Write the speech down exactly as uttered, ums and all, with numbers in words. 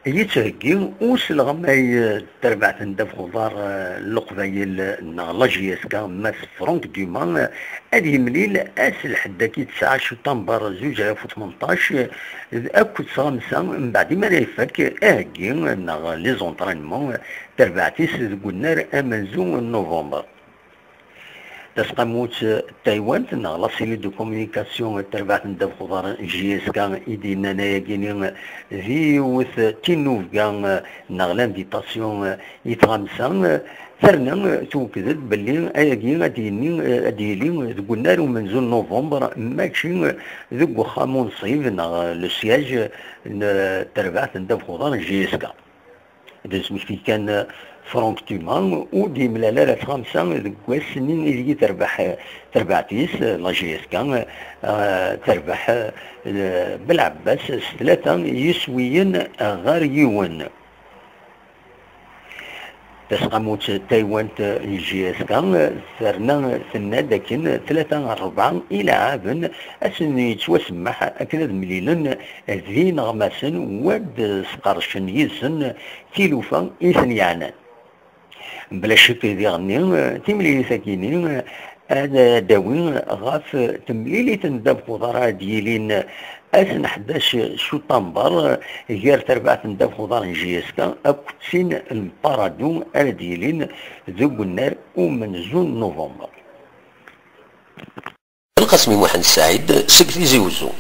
Yettheggi uselɣmay n terbaɛt n ddabex uḍar n Leqbayel neɣ la J S K, Mass Franck Dumas, ad yemlil ass n lḥedd-agi tesɛa Cutamber zuǧ alaf u tmenṭac akked s xemsa, mbeɛd imi ara ifak aheggi neɣ les entraînements terbaɛt-is deg unnar amenzu n november. Taseqqamut n taywant neɣ la cellule de communication n terbaɛt n ddabex uḍar J S K i d-yennan ayagi-ni d yiwet n tinnubga neɣ l'invitation i tɣamsa, terna twekked-d belli ayagi ad d-yini, ad d-yili deg unnar umenzu n november, mačči deg uxxam unṣib neɣ le siège n terbaɛt n ddabex uḍar J S K. D asmekti kan, Franck Dumas ur d-yemlal ara s xemsa deg wass-nni ideg terbeḥ terbaɛt-is, la J S K, eh, terbeḥ, eh, Belɛebbas s tlata yiswiyen ɣer yiwen. Taseqqamut taywant n J S K terna tenna-d akken tlata rebɛa ileɛɛaben ad sen-yettwasemmeḥ akken ad mlilen d ineɣmasen u ad sqercen yid-sen tilufa i ten-yeɛnan. Bla ccek diɣenni, timlilit-agi-ni ad d-tawi ɣef temlilit n ddabex uḍar ara d-yilin ass n ḥdac cutamber gar terbaɛt n ddabex uḍar n J S K akked tin n Parado ara d-yilin deg unnar umenzu n november. Lqasmi Muḥend Saɛid seg Tizi Wezzu.